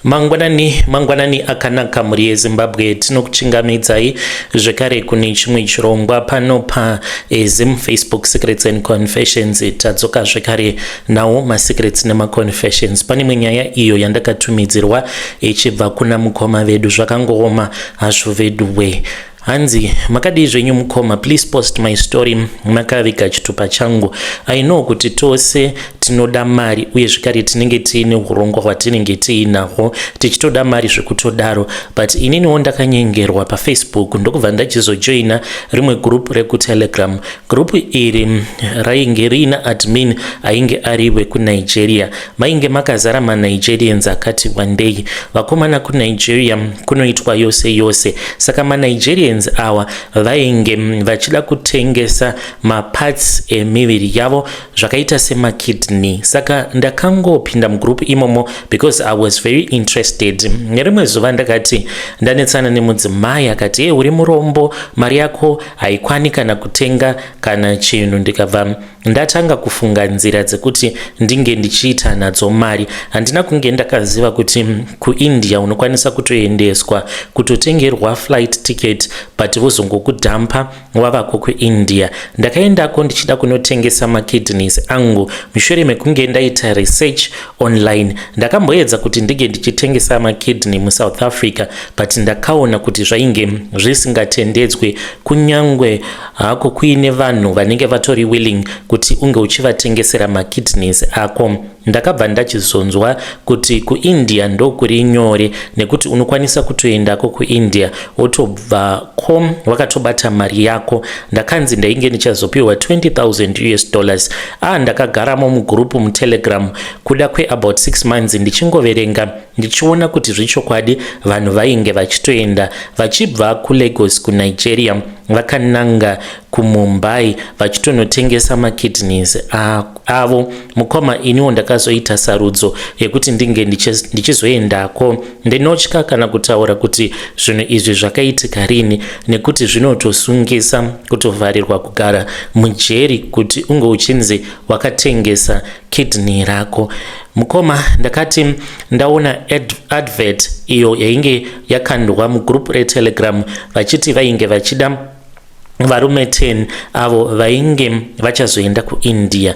Mangwanani, mangwanani akanaka mhuri yeZimbabwe, tinokuchingamidzai zvekare kune chimwe chirongwa pano paZim Facebook Secrets and Confessions. Tadzoka zvekare nawo masecrets nemaconfessions. Pane imwe nyaya iyo yandakatumidzirwa ichibva kuna mukoma vedu, zvakangooma hazvo veduwe. Hanzi, "Makadii zvenyu mukoma? Please post my story makaviga chitupa changu. I know kuti tose tinoda mari, uye zvekare tinenge tiine urongwa hwatinenge tiinahwo, tichitoda mari zvekutodaro, but ininiwo ndakanyengerwa paFacebook, ndokubva ndachizojoina rimwe group rekuTelegram. Group iri rainge riina admin ainge ari wekuNigeria. Mainge makazara maNigerians akati wandei. Vakomana, kuNigeria kunoitwa yose yose. Saka maNigerians awa vainge vachida kutengesa maparts emiviri yavo zvakaita semakidney. Saka ndakangopinda mugroup imomo because I was very interested. Nerimwe zuva ndakati ndanetsana nemudzimai, akati, 'E, uri murombo, mari yako haikwani kana kutenga kana chinhu.' Ndikabva ndatanga kufunga nzira dzekuti ndinge ndichiita nadzo mari. Handina kunge ndakaziva kuti kuIndia unokwanisa kutoendeswa, kutotengerwa flight ticket, but vozongokudhampa wavako kuIndia. Ndakaendako ndichida kunotengesa makidneys angu mushure mekunge ndaita research online. Ndakamboedza kuti ndinge ndichitengesa makidney muSouth Africa, but ndakaona kuti zvainge zvisingatendedzwe, kunyangwe hako kuine vanhu vanenge vatori willing kuti unge uchivatengesera makidneys ako. Ndakabva ndachizonzwa kuti kuIndia ndokuri nyore, nekuti unokwanisa kutoendako kuIndia wotobvako wakatobata mari yako. Ndakanzi ndainge ndichazopiwa 20,000 US dollars. Ndakagaramo mugroup muTelegram kuda kweabout 6 months, ndichingoverenga, ndichiona kuti zvechokwadi vanhu vainge vachitoenda vachibva kuLagos kuNigeria vakananga kuMumbai vachitonotengesa makidneys avo. Mukoma, iniwo ndakazoita sarudzo yekuti ndinge ndichizoendako. Ndinotya kana kutaura kuti zvinhu izvi zvakaitika rini, nekuti zvinotosungisa, kutovharirwa, kugara mujeri kuti unge uchinzi wakatengesa kidney rako. Mukoma, ndakati ndaona advert iyo yainge yakandwa mugroup reTelegram, vachiti vainge vachida varume 10 avo vainge vachazoenda kuIndia.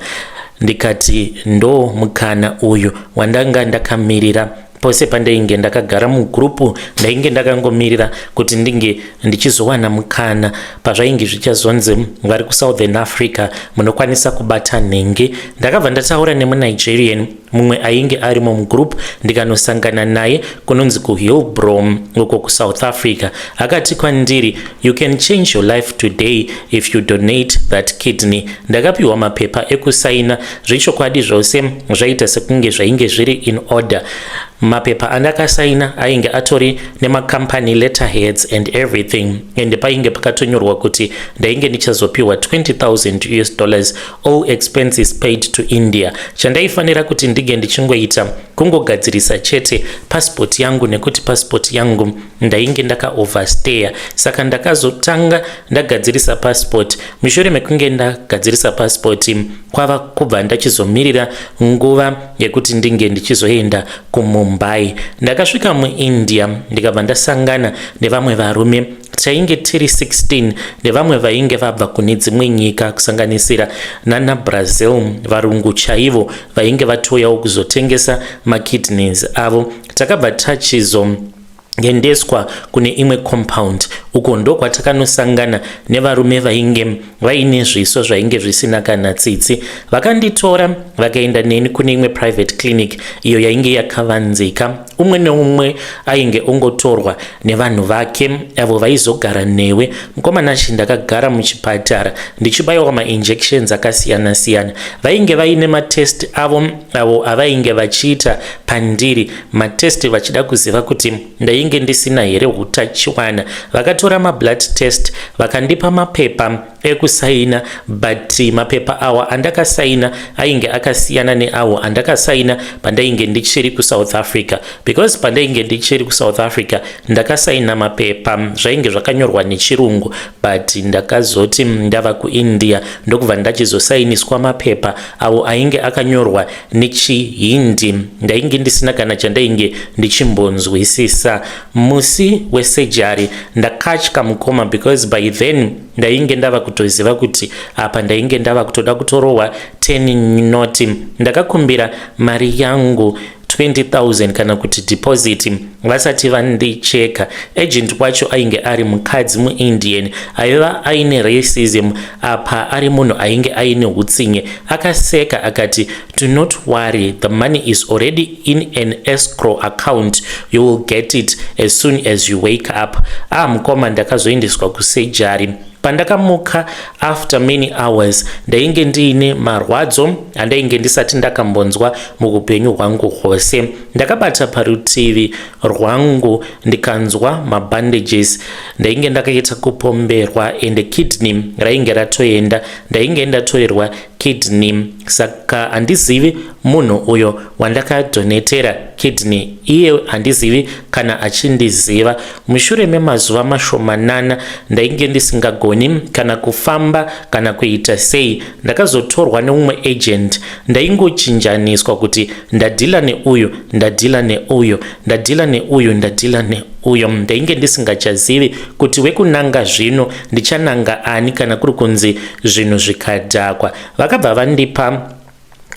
Ndikati ndo mukana uyu wandanga ndakamirira. Pose pandainge ndakagara mugroup, ndainge ndakangomirira kuti ndinge ndichizowana mukana pazvainge zvichazonzi vari kuSouthern Africa munokwanisa kubata nhenge. Ndakabva ndataura nemuNigerian mumwe ainge arimo mugroup, ndikanosangana naye kunonzi kuHillbrow uko kuSouth Africa. Akati kwandiri, 'You can change your life today if you donate that kidney.' Ndakapiwa mapepa ekusaina. Zvechokwadi zvose zvaita sekunge zvainge zviri in order. Mapepa andakasaina ainge atori nemacompany letterheads and everything, and painge pakatonyorwa kuti ndainge ndichazopiwa 20,000 US dollars, all expenses paid, to India. Chandaifanira kuti ndinge ndichingoita kungogadzirisa chete passport yangu, nekuti passport yangu ndainge ndakaoverstaya. Saka ndakazotanga ndagadzirisa passport. Mushure mekunge ndagadzirisa passport, kwava kubva ndachizomirira nguva yekuti ndinge ndichizoenda kuMumbai. Ndakasvika muIndia, ndikabva ndasangana nevamwe varume. Tainge tiri 16 nevamwe vainge vabva kune dzimwe nyika, kusanganisira nana Brazil, varungu chaivo vainge vatouyawo kuzotengesa makidneys avo. Takabva tachizo endeswa kune imwe compound. Uko ndokwatakanosangana nevarume vainge vaine zviso zvainge zvisina kana tsitsi. Vakanditora, vakaenda neni kune imwe private clinic iyo yainge yakavanzika. Umwe neumwe ainge ongotorwa nevanhu vake avo vaizogara newe. Mukomanachi, ndakagara muchipatara ndichibayiwa mainjections akasiyana-siyana. Vainge vaine matest avo avo avainge vachiita pandiri, matest vachida kuziva kuti ndainge ndisina here utachiwana. Vakatora mablood test, vakandipa mapepa. Ekusaina, but mapepa awa andakasaina ainge akasiyana neawo andakasaina pandainge ndichiri kuSouth Africa, because pandainge ndichiri kuSouth Africa ndakasaina mapepa, zvainge zvakanyorwa nechirungu, but ndakazoti ndava kuIndia ndokubva ndachizosainiswa mapepa awo ainge akanyorwa nechihindi. Ndainge ndisina kana chandainge ndichimbonzwisisa. Musi wesurgery ndakatya, mukoma, because by then ndainge ndava kutoziva kuti apa ndainge ndava kutoda kutorohwa 10 noti. Ndakakumbira mari yangu 20,000 kana kuti deposit vasati vandicheka. Agent wacho ainge ari mukadzi muIndian aiva aine racism, apa ari munhu ainge aine utsinye. Akaseka akati, "Do not worry, the money is already in an escrow account. You will get it as soon as you wake up." Ah, mukoma, ndakazoendeswa kusurgery. Pandakamuka after many hours, ndainge ndiine marwadzo andainge ndisati ndakambonzwa muupenyu hwangu hwose. Ndakabata parutivi rwangu ndikanzwa mabandages. Ndainge ndakaita kupomberwa ende kidney rainge ratoenda. Ndainge ndatorerwa kidney, saka handizivi munhu uyo wandakadonatera kidney iye, handizivi kana achindiziva. Mushure memazuva mashomanana ndainge ndisingagoni kana kufamba kana kuita sei. Ndakazotorwa neumwe agent. Ndaingochinjaniswa kuti ndadeala neuyu, ndadeala neuyu, ndadeala neuyu, ndadeala neuyu. Ndainge ndisingachazivi kuti wekunanga zvino ndichananga ani kana kuri kunzi zvinhu zvikadhakwa. Vakabva vandipa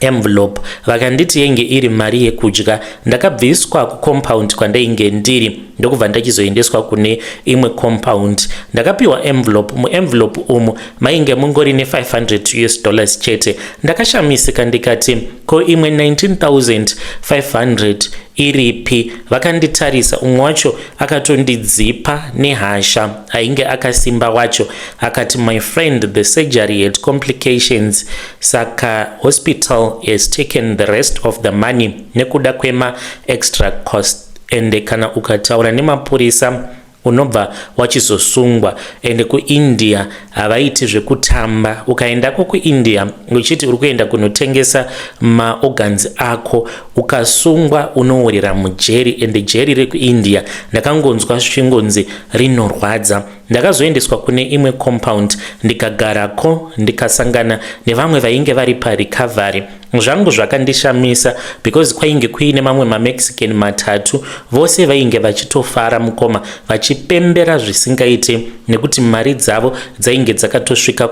envelope, vakanditi yenge iri mari yekudya. Ndakabviswa kucompound kwandainge ndiri, ndokubva ndachizoendeswa kune imwe compound. Ndakapiwa envelope. Muenvelope umu mainge mungori ne500 US dollars chete. Ndakashamisika ndikati, "Ko imwe 19,500 iripi?" Vakanditarisa, umwe wacho akatondidzipa nehasha, ainge akasimba wacho, akati, "My friend, the surgery had complications, saka hospital has taken the rest of the money nekuda kwema-extra cost. Ende kana ukataura nemapurisa unobva wachizosungwa. Ende kuIndia havaiti zvekutamba. Ukaendako kuIndia uchiti uri kuenda kunotengesa maorgans ako, ukasungwa unoworera mujeri. Ende jeri rekuIndia ndakangonzwa zvichingonzi rinorwadza." Ndakazoendeswa kune imwe compound, ndikagarako, ndikasangana nevamwe vainge vari parecovery. Zvangu zvakandishamisa because kwainge kuine mamwe maMexican matatu, vose vainge vachitofara, mukoma, vachipembera zvisingaite nekuti mari dzavo dzainge dzakatosvika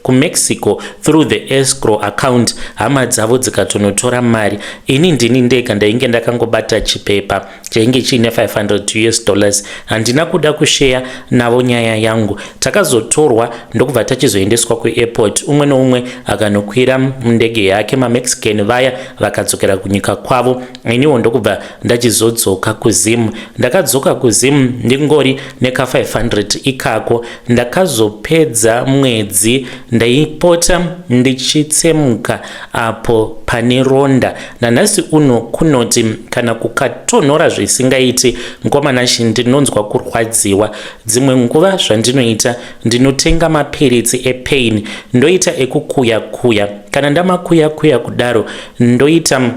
kuMexico through the escrow account, hama dzavo dzikatonotora mari. Ini ndini ndega ndainge ndakangobata chipepa chainge chiine 500 US dollars. Handina kuda kusheya navo nyaya yangu. Takazotorwa ndokubva tachizoendeswa kuairport, umwe neumwe akanokwira mundege yake. MaMexican vaya vakadzokera kunyika kwavo, iniwo ndokubva ndachizodzoka kuZimu. Ndakadzoka kuZimu ndingori neka500 ikako. Ndakazopedza mwedzi ndaipota ndichitsemuka apo pane ronda. Nanhasi uno kunoti kana kukatonhora zvisingaiti, mukomanashi, ndinonzwa kurwadziwa. Dzimwe nguva zvandinoita, ndinotenga mapiritsi epain, ndoita ekukuya kuya. Kana ndamakuya kuya kudaro, ndoita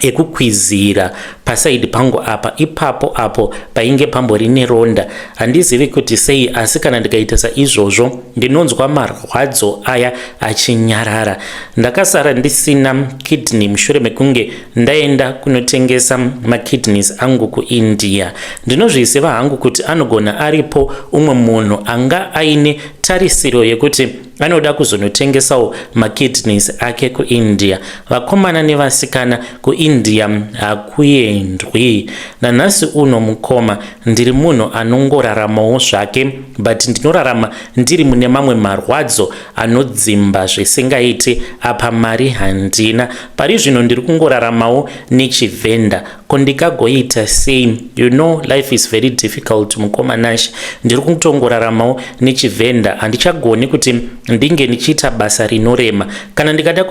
ekukwizira paside pangu apa, ipapo apo painge pambori neronda. Handizivi kuti sei, asi kana ndikaita saizvozvo ndinonzwa marwadzo aya achinyarara. Ndakasara ndisina kidney mushure mekunge ndaenda kunotengesa makidneys angu kuIndia. Ndinozviziva hangu kuti anogona aripo umwe munhu anga aine tarisiro yekuti anoda kuzonotengesawo makidneys ake kuIndia. Vakomana nevasikana, kuIndia hakuendwi. Nanhasi uno, mukoma, ndiri munhu anongoraramawo zvake, but ndinorarama ndiri mune mamwe marwadzo anodzimba zvisingaiti. Apa mari handina. Pari zvino ndiri kungoraramawo nechivhenda. Ko ndikagoita sei? You know life is very difficult, mukoma Nash. Ndiri kutongoraramawo nechivhenda. Handichagoni kuti ndinge ndichiita basa rinorema. Kana ndikada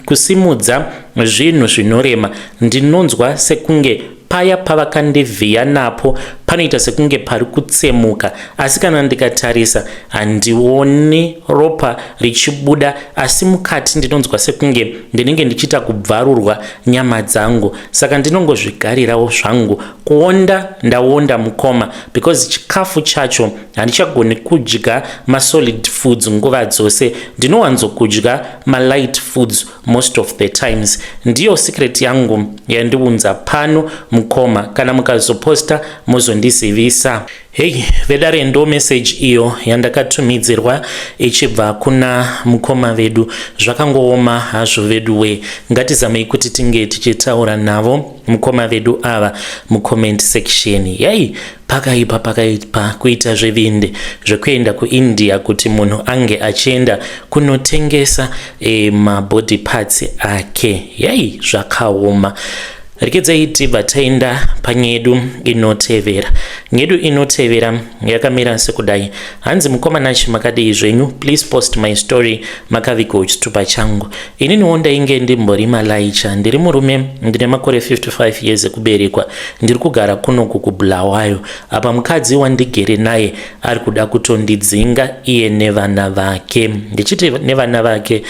kusimudza zvinhu zvinorema, ndinonzwa sekunge paya pavakandivhiya napo. Panoita sekunge pari kutsemuka, asi kana ndikatarisa handioni ropa richibuda, asi mukati ndinonzwa sekunge ndinenge ndichiita kubvarurwa nyama dzangu. Saka ndinongozvigarirawo zvangu. Kuonda ndaonda mukoma, because chikafu chacho handichagoni kudya masolid foods nguva dzose. Ndinowanzokudya malight foods most of the times. Ndiyo secret yangu yandiunza pano mukoma. Kana mukazoposta muzondizivisa. Hei vedare, ndo message iyo yandakatumidzirwa ichibva kuna mukoma vedu. Zvakangooma hazvo vedu we. Ngatizamei kuti tinge tichitaura navo mukoma vedu ava mucomment section. Yai, pakaipa, pakaipa. Kuita zvevinde zvekuenda kuIndia kuti munhu ange achienda kunotengesa mabody parts ake, yai, zvakaoma. Rekedzai tibva taenda panyedu inotevera. Nyedu inotevera yakamira sekudai. Hanzi, "Mukoma Nashe, makadii zvenyu? Please post my story, makavigawo chitupa changu. Ininiwo ndainge ndimbori malaicha. Ndiri murume, ndine makore 55 years ekuberekwa. Ndiri kugara kunoku kuBulawayo. Apa mukadzi wandigere naye ari kuda kutondidzinga iye nevana vake. Ndichiti nevana vake,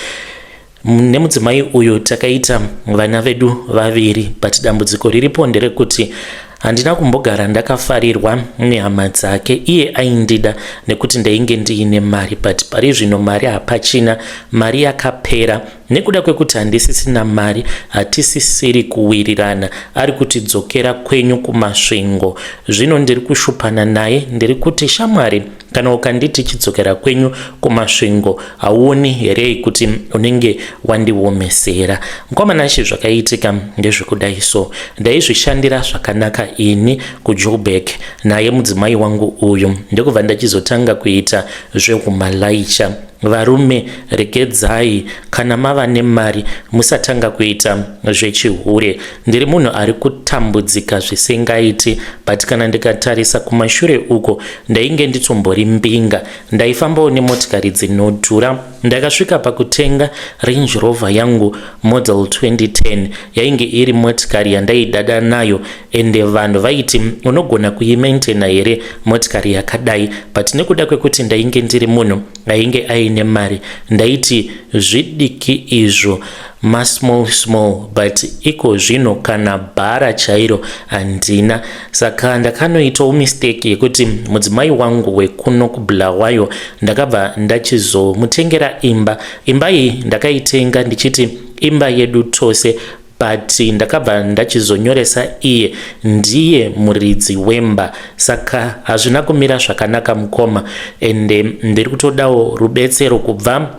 nemudzimai uyu takaita vana vedu vaviri, but dambudziko riripo nderekuti handina kumbogara ndakafarirwa nehama dzake. Iye aindida nekuti ndainge ndiine mari, but pari zvino mari hapachina, mari yakapera. Nekuda kwekuti handisisina mari, hatisisiri kuwirirana. Ari kutidzokera kwenyu kuMasvingo. Zvino ndiri kushupana naye. Ndiri kuti, shamwari, kana ukanditi chidzokera kwenyu kuMasvingo, hauoni here kuti unenge wandiomesera?" Mukoma Nashe, zvakaitika ndezvekudai so. Ndaizvishandira zvakanaka ini kuJoburg naye mudzimai wangu uyu, ndokubva ndachizotanga kuita zvehumalaicha. Varume, regedzai, kana mava nemari musatanga kuita zvechihure. Ndiri munhu ari kutambudzika zvisingaiti, but kana ndikatarisa kumashure uko, ndainge nditombori mbinga. Ndaifambawo nemotikari dzinodhura. Ndakasvika pakutenga Range Rover yangu model 2010. Yainge iri motikari yandaidada nayo, ende vanhu vaiti, 'Unogona kuimaintaina here motikari yakadai?' But nekuda kwekuti ndainge ndiri munhu ainge aine mari, ndaiti zvidiki izvo, masmall small. But iko zvino kana bhara chairo handina. Saka ndakanoitawo mistake yekuti mudzimai wangu wekuno kuBulawayo ndakabva ndachizomutengera imba. Imba iyi ndakaitenga ndichiti imba yedu tose, but ndakabva ndachizonyoresa iye ndiye muridzi wemba. Saka hazvina kumira zvakanaka mukoma, ende ndiri kutodawo rubetsero kubva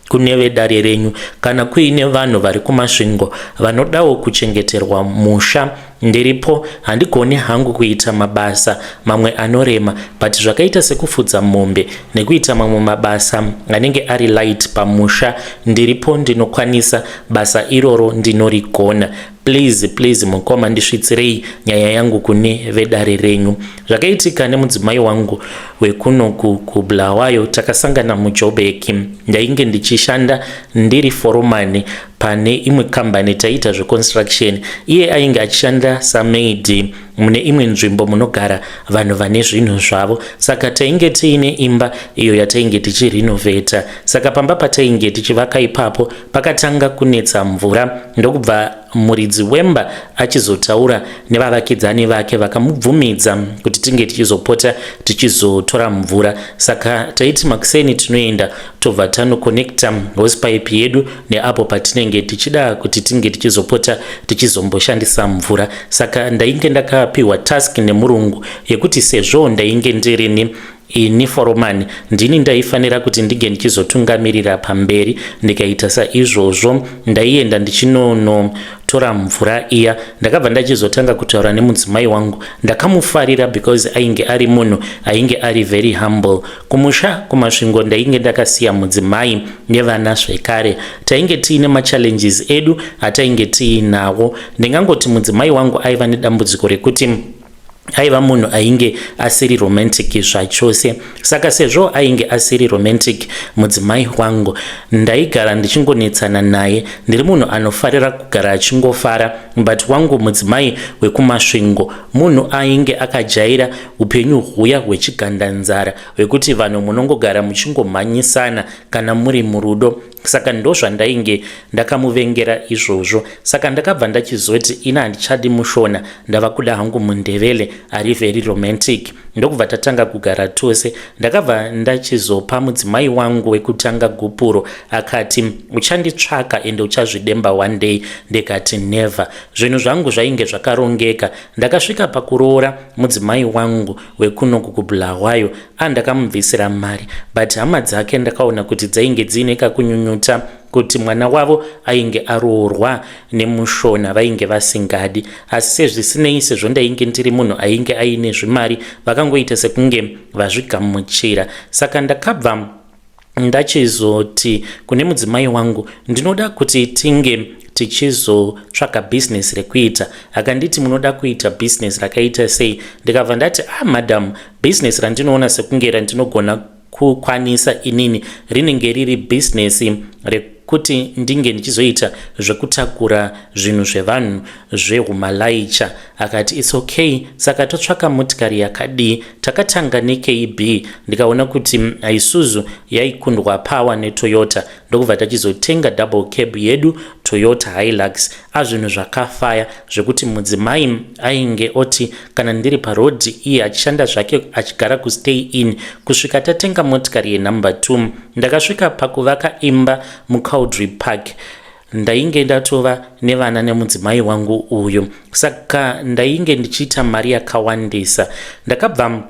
kune vedare renyu. Kana kuine vanhu vari kuMasvingo vanodawo kuchengeterwa musha, ndiripo. Handigoni hangu kuita mabasa mamwe anorema, but zvakaita sekufudza mombe nekuita mamwe mabasa anenge ari light pamusha, ndiripo, ndinokwanisa basa iroro, ndinorigona. Please, please mukoma, ndisvitsirei nyaya yangu kune vedare renyu." Zvakaitika nemudzimai wangu wekunoku kuBulawayo, takasangana muJoburg. Ndainge ndichishanda ndiri foromani pane imwe kambani, taiita zveconstruction. Iye ainge achishanda samaid mune imwe nzvimbo munogara vanhu vane zvinhu zvavo. Saka tainge tiine imba iyo yatainge tichirenovheta. Saka pamba patainge tichivaka ipapo pakatanga kunetsa mvura, ndokubva muridzi wemba achizotaura nevavakidzani vake, vakamubvumidza kuti tinge tichizopota tichizotora mvura. Saka taiti makuseni tinoenda, tobva tanokonekta hosepipe yedu neapo patinenge tichida kuti tinge tichizopota tichizomboshandisa mvura. Saka ndainge ndakapiwa task nemurungu yekuti sezvo ndainge ndirini ini foromani, ndini ndaifanira kuti ndinge ndichizotungamirira pamberi. Ndikaita saizvozvo, ndaienda ndichinonotora mvura iya. Ndakabva ndachizotanga kutaura nemudzimai wangu. Ndakamufarira because ainge ari munhu ainge ari very humble. Kumusha kuMasvingo ndainge ndakasiya mudzimai nevana zvekare. Tainge tiine machallenges edu atainge tiinawo. Ndingangoti mudzimai wangu aiva nedambudziko rekuti Aiva munhu ainge asiri romantic zvachose. Saka sezvo ainge asiri romantic mudzimai wangu, ndaigara ndichingonetsana naye. Ndiri munhu anofarira kugara achingofara, but wangu mudzimai wekuMasvingo munhu ainge akajaira upenyu huya hwechigandanzara, hwekuti vanhu munongogara muchingomhanyisana kana muri murudo. Saka ndozvandainge ndakamuvengera izvozvo. Saka ndakabva ndachizoti ini handichadi muShona, ndava kuda hangu muNdevele ari very romantic. Ndokubva tatanga kugara tose. Ndakabva ndachizopa mudzimai wangu wekutanga gupuro. Akati, "Uchanditsvaka ende uchazvidemba one day." Ndikati, "Never." Zvinhu zvangu zvainge zvakarongeka. Ndakasvika pakuroora mudzimai wangu wekunoku kuBulawayo. Andakamubvisira mari, but hama dzake ndakaona kuti dzainge dziine kakunyunyuta kuti mwana wavo ainge aroorwa nemuShona. Vainge vasingadi, asi sezvisinei, sezvo ndainge ndiri munhu ainge aine zvimari, vakangoita sekunge vazvigamuchira. Saka ndakabva ndachizoti kune mudzimai wangu, ndinoda kuti tinge tichizotsvaka bhizinesi rekuita. Akanditi, "Munoda kuita bhizinesi rakaita sei?" Ndikabva ndati, "Ah, madam, bhizinesi randinoona sekunge randinogona kukwanisa inini rinenge riri bhizinesi rekuti ndinge ndichizoita zvekutakura zvinhu zvevanhu, zvehumalaicha." Akati, "It's okay. Saka totsvaka motikari yakadii?" Takatanga neKB. Ndikaona kuti Isuzu yaikundwa power neToyota, ndokubva tachizotenga double cab yedu, Toyota Hilux. Azvinhu zvakafaya zvekuti mudzimai ainge oti kana ndiri parodhi, iye achishanda zvake achigara kustay in, kusvika tatenga motikari yenumber 2. Ndakasvika pakuvaka imba muCowdray Park. Ndainge ndatova nevana nemudzimai wangu uyu, saka ndainge ndichiita mari yakawandisa. Ndakabva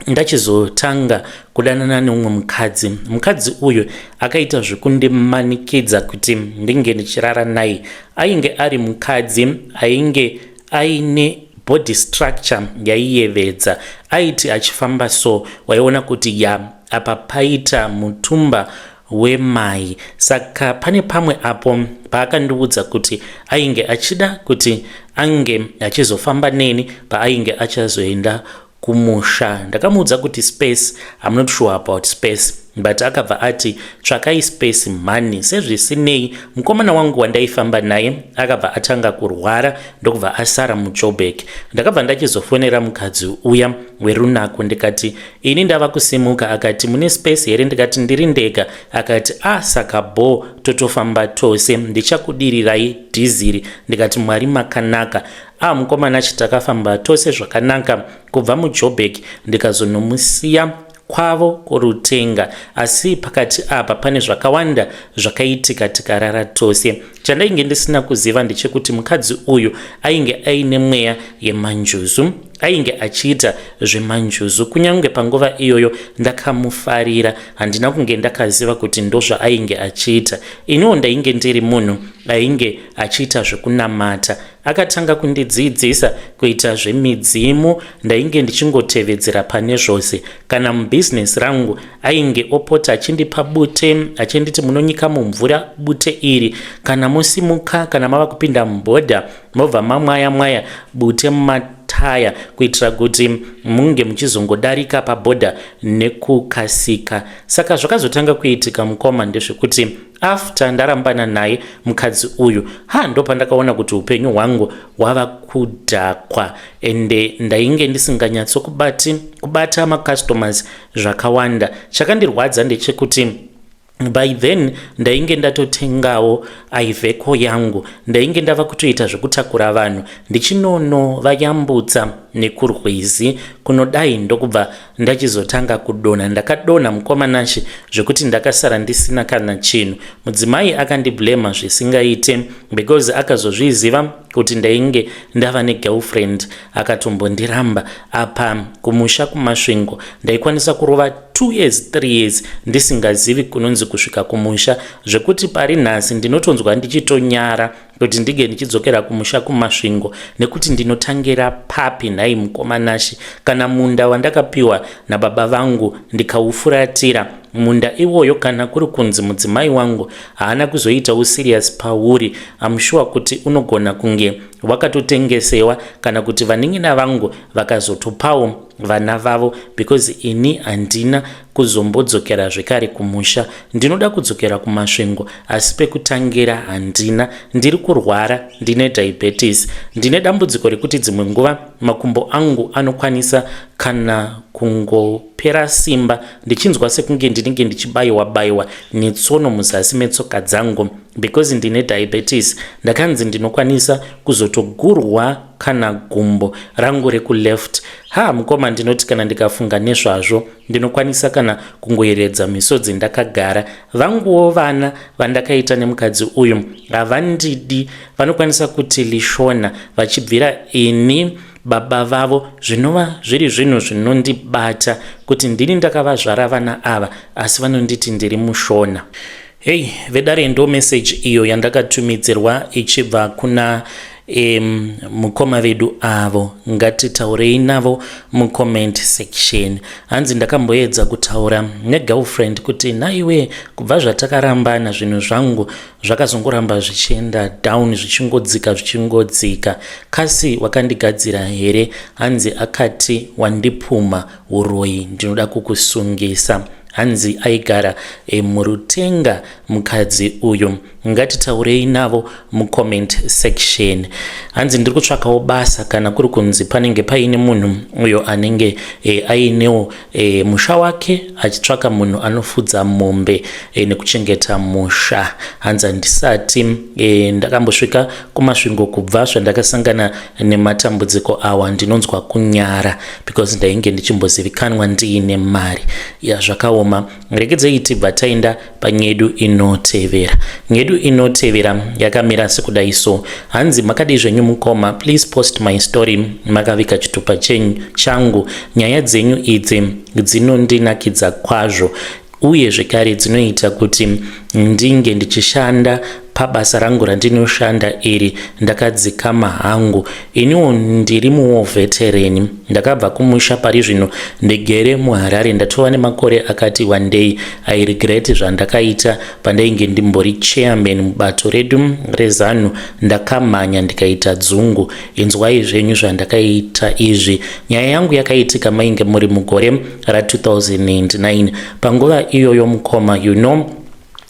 ndachizotanga kudanana neumwe mukadzi. Mukadzi uyu akaita zvekundimanikidza kuti ndinge ndichirara naye. Ainge ari mukadzi ainge aine body structure yaiyevedza. Aiti achifamba so, waiona kuti ya, apa paita mutumba wemai. Saka pane pamwe apo paakandiudza kuti ainge achida kuti ange achizofamba neni paainge achazoenda kumusha. Ndakamuudza kuti space, I'm not sure about space, but akabva ati, "Tsvakai space mhani." Sezvisinei, mukomana wangu wandaifamba naye akabva atanga kurwara, ndokubva asara muJobek. Ndakabva ndachizofonera mukadzi uya werunako, ndikati, "Ini ndava kusimuka." Akati, "Mune space here?" Ndikati, "Ndiri ndega." Akati, "A ah, saka bo totofamba tose, ndichakudirirai dhiziri." Ndikati, "Mwari makanaka." A ah, mukomana chi takafamba tose zvakanaka kubva muJobek, ndikazonomusiya kwavo kuRutenga. Asi pakati apa pane zvakawanda zvakaitika, tikarara tose. Chandainge ndisina kuziva ndechekuti mukadzi uyu ainge aine mweya yemanjuzu, ainge achiita zvemanjuzu. Kunyange panguva iyoyo ndakamufarira, handina kunge ndakaziva kuti ndozvaainge achiita. Iniwo ndainge ndiri munhu ainge achiita zvekunamata. Akatanga kundidzidzisa kuita zvemidzimu. Ndainge ndichingotevedzera pane zvose. Kana mubhizinesi rangu ainge opota achindipa bute, achinditi, "Munonyika mumvura bute iri kana musimuka, kana mava kupinda mubhodha, mobva mamwaya mwaya bute mumataya kuitira kuti munge muchizongodarika pabhodha nekukasika." Saka zvakazotanga kuitika, mukoma, ndezvekuti after ndarambana naye mukadzi uyu, ha, ndopandakaona kuti upenyu hwangu hwava kudhakwa, ende ndainge ndisinganyatsokubati kubata macustomers zvakawanda. Chakandirwadza ndechekuti by then ndainge ndatotengawo Iveco yangu. Ndainge ndava kutoita zvekutakura vanhu ndichinonovayambutsa nekurwizi kunodai. Ndokubva ndachizotanga kudonha. Ndakadonha, mukomanashi, zvekuti ndakasara ndisina kana chinhu. Mudzimai akandiblema zvisingaite because akazozviziva kuti ndainge ndava negirlfriend, akatombondiramba. Apa kumusha kuMasvingo ndaikwanisa kurova 2 years, 3 years ndisingazivi kunonzi kusvika kumusha, zvekuti pari nhasi ndinotonzwa ndichitonyara kuti ndinge ndichidzokera kumusha kuMasvingo, nekuti ndinotangira papi nhai, mukomanashi? Kana munda wandakapiwa nababa vangu ndikaufuratira. Munda iwoyo kana kuri kunzi mudzimai wangu haana kuzoitawo serious pauri, I'm sure kuti unogona kunge wakatotengesewa kana kuti vanin'ina vangu vakazotopawo vana vavo because ini handina kuzombodzokera zvekare kumusha. Ndinoda kudzokera kuMasvingo asi pekutangira handina. Ndiri kurwara, ndine diabetes. Ndine dambudziko rekuti dzimwe nguva makumbo angu anokwanisa kana kungopera simba ndichinzwa sekunge ndinenge ndichibayiwa bayiwa netsono muzasi metsoka dzangu. Because ndine diabetes ndakanzi ndinokwanisa kuzotogurwa kana gumbo rangu rekuleft. Ha, mukoma, ndinoti kana ndikafunga nezvazvo ndinokwanisa kana kungoyeredza misodzi ndakagara. Vanguwo vana vandakaita nemukadzi uyu havandidi, vanokwanisa kuti lishona vachibvira ini baba vavo, zvinova zviri zvinhu zvinondibata kuti ndini ndakavazvara vana ava asi vanonditi ndiri mushona. Hei vedare, ndo message iyo yandakatumidzirwa ichibva kuna mukoma vedu avo. Ngatitaurei navo mucomment section. Hanzi ndakamboedza kutaura negirlfriend kuti naiwe, kubva zvatakarambana zvinhu zvangu zvakazongoramba zvichienda down, zvichingodzika zvichingodzika, kasi wakandigadzira here? Hanzi akati wandipuma uroyi, ndinoda kukusungisa. Hanzi aigara muRutenga mukadzi uyu. Ngatitaurei navo mucomment section. Hanzi ndiri kutsvakawo basa, kana kuri kunzi panenge paine munhu uyo anenge ainewo musha wake achitsvaka munhu anofudza mombe nekuchengeta musha. Hanzi handisati ndakambosvika kuMasvingo kubva zvandakasangana nematambudziko awa. Ndinonzwa kunyara because ndainge ndichimbozivikanwa ndiine mari. Ya, zvakaoma. Regedzei tibva taenda panyedu inotevera. Nyedu inotevera yakamira sekudai so. Hanzi makadii zvenyu mukoma? Please post my story makavika chitupa chenyu changu. Nyaya dzenyu idzi dzinondinakidza kwazvo uye zvekare dzinoita kuti ndinge ndichishanda pabasa rangu randinoshanda iri ndakadzikama hangu. Iniwo ndiri muwar veteran, ndakabva kumusha, pari zvino ndigere muHarare, ndatova nemakore akati wandei. I regret zvandakaita pandainge ndimbori chairman mubato redu reZANU. Ndakamhanya ndikaita dzungu. Inzwai zvenyu zvandakaita izvi. Nyaya yangu yakaitika mainge muri mugore ra2009. Panguva iyoyo mukoma, you know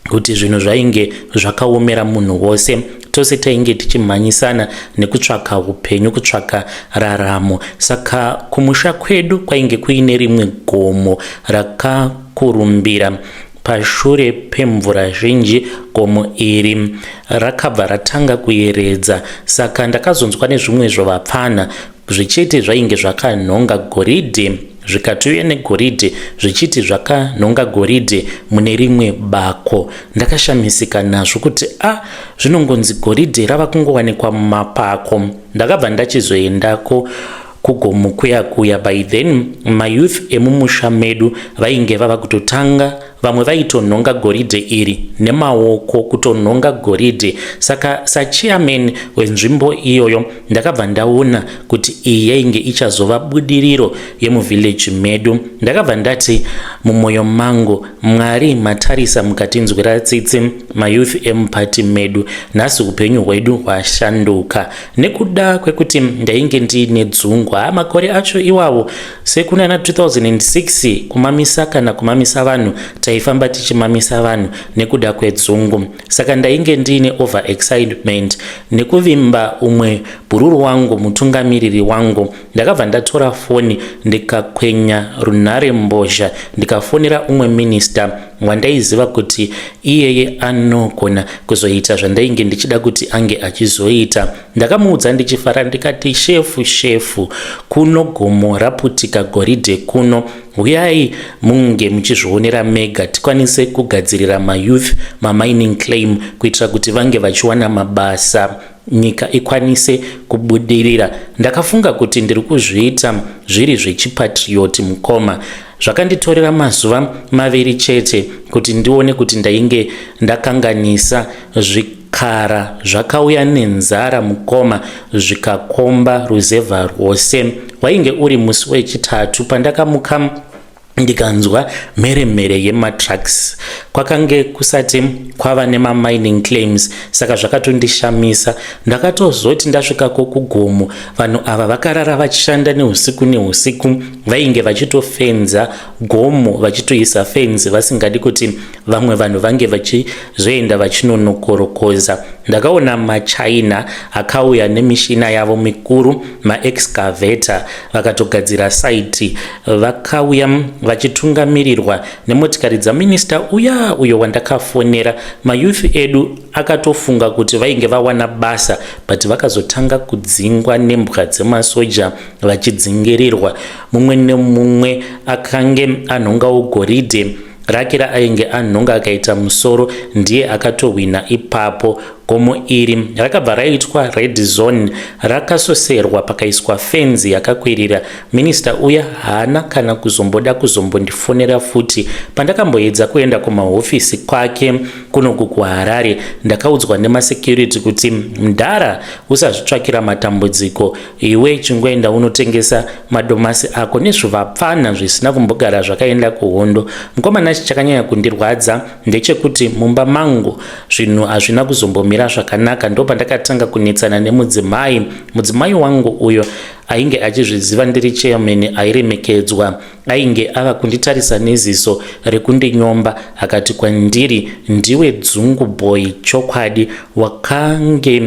kuti zvinhu zvainge zvakaomera munhu wose. Tose tainge tichimhanyisana nekutsvaka upenyu, kutsvaka raramo. Saka kumusha kwedu kwainge kuine rimwe gomo rakakurumbira. Pashure pemvura zhinji gomo iri rakabva ratanga kuyeredza. Saka ndakazonzwa nezvimwe zvovapfana zvichiti zvainge zvakanhonga goridhe, zvikatouya negoridhe zvichiti zvakanhonga goridhe mune rimwe bako. Ndakashamisika nazvo kuti a ah, zvinongonzi goridhe rava kungowanikwa mumapako. Ndakabva ndachizoendako kugomo kuya kuya. By then mayouth emumusha medu vainge vava kutotanga, vamwe vaitonhonga goridhe iri nemaoko, kutonhonga goridhe. Saka sachairman wenzvimbo iyoyo ndakabva ndaona kuti iyi yainge ichazova budiriro yemuvillage medu. Ndakabva ndati mumwoyo mangu, Mwari matarisa mukatinzwira tsitsi mayouth emupati medu, nhasi upenyu hwedu hwashanduka. Nekuda kwekuti ndainge ndiine dzungu, ha, makore acho iwawo sekunana 2006, kumamisa kana kumamisa vanhu, taifamba tichimamisa vanhu nekuda kwedzungu. Saka ndainge ndiine over excitement nekuvimba umwe bhururu wangu, mutungamiriri wangu. Ndakabva ndatora foni ndikakwenya runhare mbozha, ndikafonera umwe minista wandaiziva kuti iyeye anogona kuzoita zvandainge ndichida kuti ange achizoita. Ndakamuudza ndichifara ndikati, shefu, shefu, kuno gomo raputika goridhe kuno, huyai munge muchizvionera mega tikwanise kugadzirira mayouth mamining claim kuitira kuti vange vachiwana mabasa, nyika ikwanise kubudirira. Ndakafunga kuti ndiri kuzviita zviri zvechipatrioti mukoma. Zvakanditorera mazuva maviri chete kuti ndione kuti ndainge ndakanganisa. Zvikara zvakauya nenzara mukoma, zvikakomba ruzevha rwose. Wainge uri musi wechitatu pandakamuka. Ndikanzwa mheremhere yematrucks. Kwakange kusati kwava nemamining claims, saka zvakatondishamisa. Ndakatozoti ndasvikako kugomo, vanhu ava vakarara vachishanda neusiku neusiku. Vainge vachitofenza gomo, vachitoisa fenzi, vasingadi kuti vamwe vanhu vange vachizoenda vachinonokorokoza. Ndakaona maChina akauya nemishina yavo mikuru, maexcavator, vakatogadzira site. Vakauya vachitungamirirwa nemotikari dzaminista uya uyo wandakafonera. Mayouth edu akatofunga kuti vainge vawana basa, but vakazotanga kudzingwa nembwa dzemasoja, vachidzingirirwa. Mumwe nemumwe akange anhongawo goridhe rake raainge anhonga akaita musoro, ndiye akatohwina ipapo. Gomo iri rakabva raitwa red zone, rakasoserwa, pakaiswa fenzi yakakwirira. Minista uya haana kana kuzomboda kuzombondifonera futi. Pandakamboedza kuenda kumahofisi kwake kunoku kuHarare, ndakaudzwa nemasecurity kuti, "Mudhara, usazvitsvakira matambudziko iwe, chingoenda unotengesa madomasi ako nezvivapfana zvisina kumbogara zvakaenda kuhondo." Mukomana, chakanyanya kundirwadza ndechekuti mumba mangu zvinhu hazvina kuzombomira zvakanaka. Ndopandakatanga kunetsana nemudzimai. Mudzimai wangu uyo ainge achizviziva ndiri chairman airemekedzwa, ainge ava kunditarisa neziso rekundinyomba. Akati kwandiri, "Ndiwe dzungu boy chokwadi. Wakange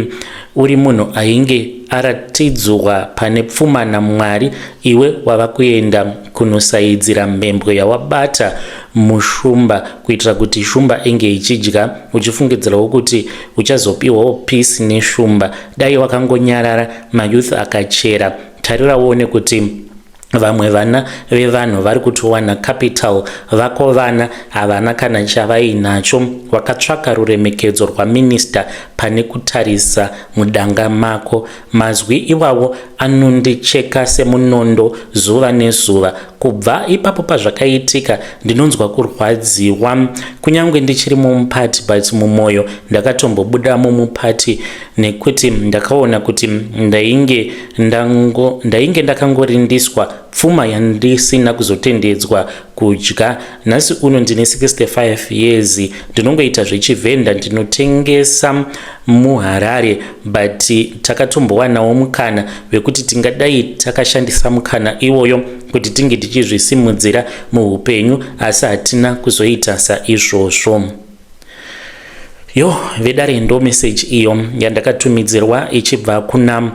uri munhu ainge aratidzwa pane pfuma naMwari. Iwe wava kuenda kunosaidzira mbembwe yawabata mushumba kuitira kuti shumba inge ichidya, uchifungidzirawo kuti uchazopiwawo peace neshumba. Dai wakangonyarara mayouth akachera. Tarira uone kuti vamwe vana vevanhu vari kutowana capital, vako vana havana kana chavainacho. Wakatsvaka ruremekedzo rwaminista pane kutarisa mudanga mako." Mazwi iwawo anondicheka semunondo zuva nezuva. Kubva ipapo pazvakaitika, ndinonzwa kurwadziwa kunyange ndichiri mumupati, but mumwoyo ndakatombobudamo mupati nekuti ndakaona kuti ndainge ndakangorindiswa pfuma yandisina kuzotendedzwa kudya. Nhasi uno ndine 65 years, ndinongoita zvechivhenda, ndinotengesa muHarare, but takatombowanawo mukana wekuti tingadai takashandisa mukana iwoyo kuti tinge tichizvisimudzira muupenyu, asi hatina kuzoita saizvozvo. Yo vedare, ndo meseji iyo yandakatumidzirwa ichibva kuna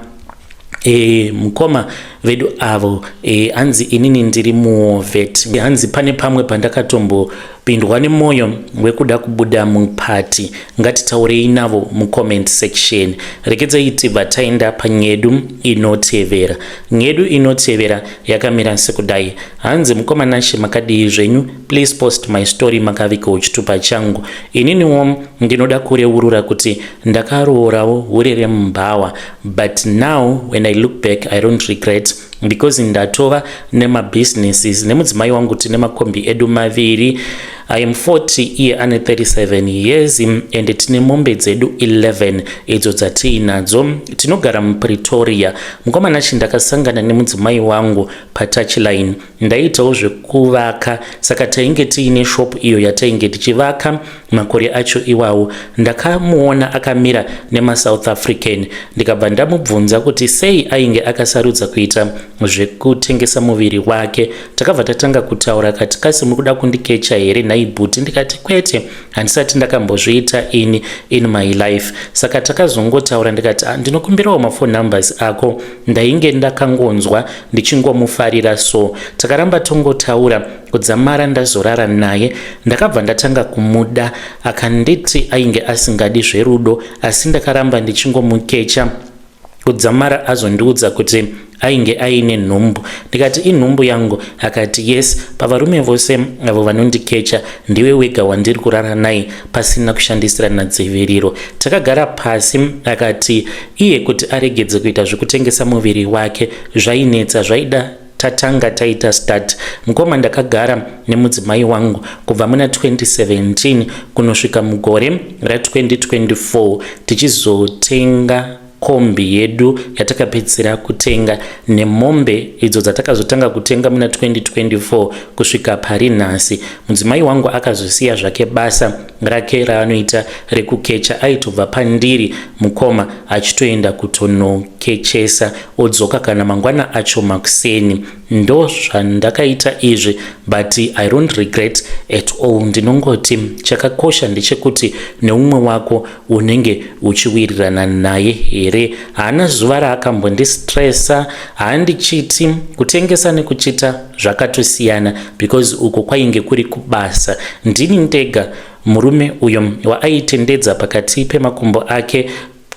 mukoma vedu avo. Hanzi inini ndiri muvet. Hanzi pane pamwe pandakatombopindwa nemwoyo wekuda kubuda mupati. Ngatitaurei navo mucomment section. Rekedzai tibva taenda panyedu inotevera. Nyedu inotevera yakamira sekudai. Hanzi, "Mukoma Nashe, makadii zvenyu? Please post my story, makavikawo chitupa changu. Ininiwo ndinoda kureurura kuti ndakaroorawo hure remubhawa, but now when I look back, I don't regret because ndatova nemabusinesses nemudzimai wangu. Tine makombi edu maviri. I am 40, iye ane 37 years, and tine mombe dzedu 11 idzo dzatiinadzo. Tinogara muPretoria. Mukoma Nashe, ndakasangana nemudzimai wangu patouchline. Ndaitawo zvekuvaka, saka tainge tiine shop iyo yatainge tichivaka makore acho iwawo. Ndakamuona akamira nemaSouth African, ndikabva ndamubvunza kuti sei ainge akasarudza kuita zvekutengesa muviri wake. Takabva tatanga kutaura. Akati, 'Kasi muri kuda kundikecha here nhai bhuti?' Ndikati, 'Kwete, handisati ndakambozviita ini in my life.' Saka takazongotaura, ndikati, 'Ah, ndinokumbirawo mafone numbers ako.' Ndainge ndakangonzwa ndichingomufarira, so takaramba tongotaura kudzamara ndazorara naye. Ndakabva ndatanga kumuda. Akanditi ainge asingadi zverudo, asi ndakaramba ndichingomukecha kudzamara azondiudza kuti ainge aine nhumbu. Ndikati, 'Inhumbu yangu?' Akati, 'Yes. Pavarume vose avo vanondikecha, ndiwe wega wandiri kurara naye pasina kushandisirana dziviriro.' Takagara pasi, akati iye kuti aregedze kuita zvekutengesa muviri wake zvainetsa, zvaida tatanga taita start. Mukoma, ndakagara nemudzimai wangu kubva muna 2017 kunosvika mugore ra2024, tichizotenga. Kombi yedu yatakapedzisira kutenga nemombe idzo dzatakazotanga kutenga muna 2024 kusvika pari nhasi. Mudzimai wangu akazosiya zvake basa rake raanoita rekukecha, aitobva pandiri mukoma achitoenda kutonokechesa odzoka kana mangwana acho makuseni. Ndozvandakaita izvi, but I don't regret at all. Ndinongoti chakakosha ndechekuti neumwe wako unenge uchiwirirana naye here. Haana zuva raakambondistressa, haandichiti. Kutengesa nekuchita zvakatosiyana because uko kwainge kuri kubasa. Ndini ndega murume uyo waaitendedza pakati pemakumbo ake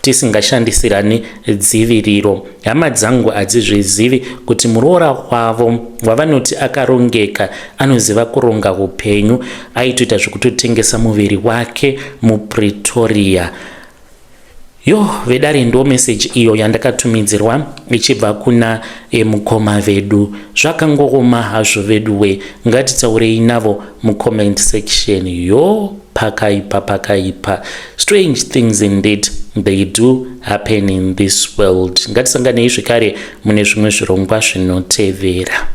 tisingashandisirani dziviriro. Hama dzangu hadzizvizivi kuti muroora wavo wavanoti akarongeka, anoziva kuronga upenyu, aitoita zvekutotengesa muviri wake muPretoria. Yo vedare, ndo meseji iyo yandakatumidzirwa ichibva kuna mukoma vedu. Zvakangooma hazvo vedu we. Ngatitaurei navo mucomment section. Yo, pakaipa, pakaipa. Strange things indeed, they do happen in this world. Ngatisanganei zvekare mune zvimwe zvirongwa zvinotevera.